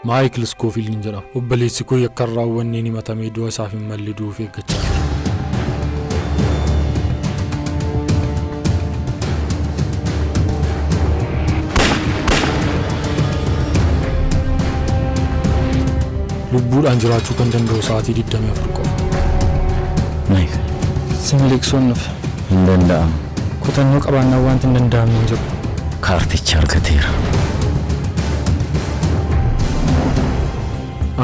Maayikil Iskoofiildiin jedhama. Obboleessi koo yakka hin raawwanneen himatamee du'a isaaf hin malle du'uuf eeggachaa jira. Lubbuudhaan jiraachuu kan danda'u sa'aatii 24 qofa. Maayikil. Si miliqsuun dhufe. Hin danda'amu. Kutannoo qabaannaan wanti hin danda'amne hin jiru. Kaarticha argateera.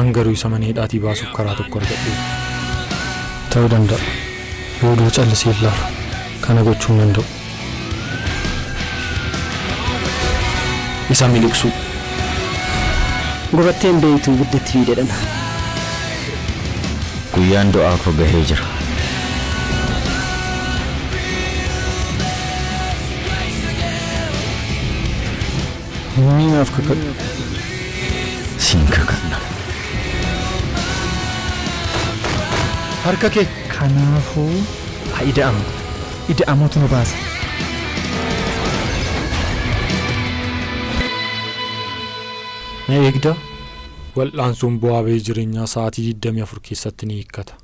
An garuu isa mana hidhaatii baasuuf karaa tokko argadheera. Ta'uu danda'a. Yoo du'u callisee hin laalu. Kana gochuu hin danda'u. Isa miliqsuu. Gubattee hin beeytu ibiddatti fiideedhan. Guyyaan du'aa koo gahee jira. Mee naaf kakadhu. Siin kakadha. Harka kee. Kanaafuu haa ida'amnu. Ida'amuutu nu baasa. Na eegdaa? Wal'aansoon bu'aa ba'ii jireenyaa sa'aatii 24 keessatti ni hiikkata.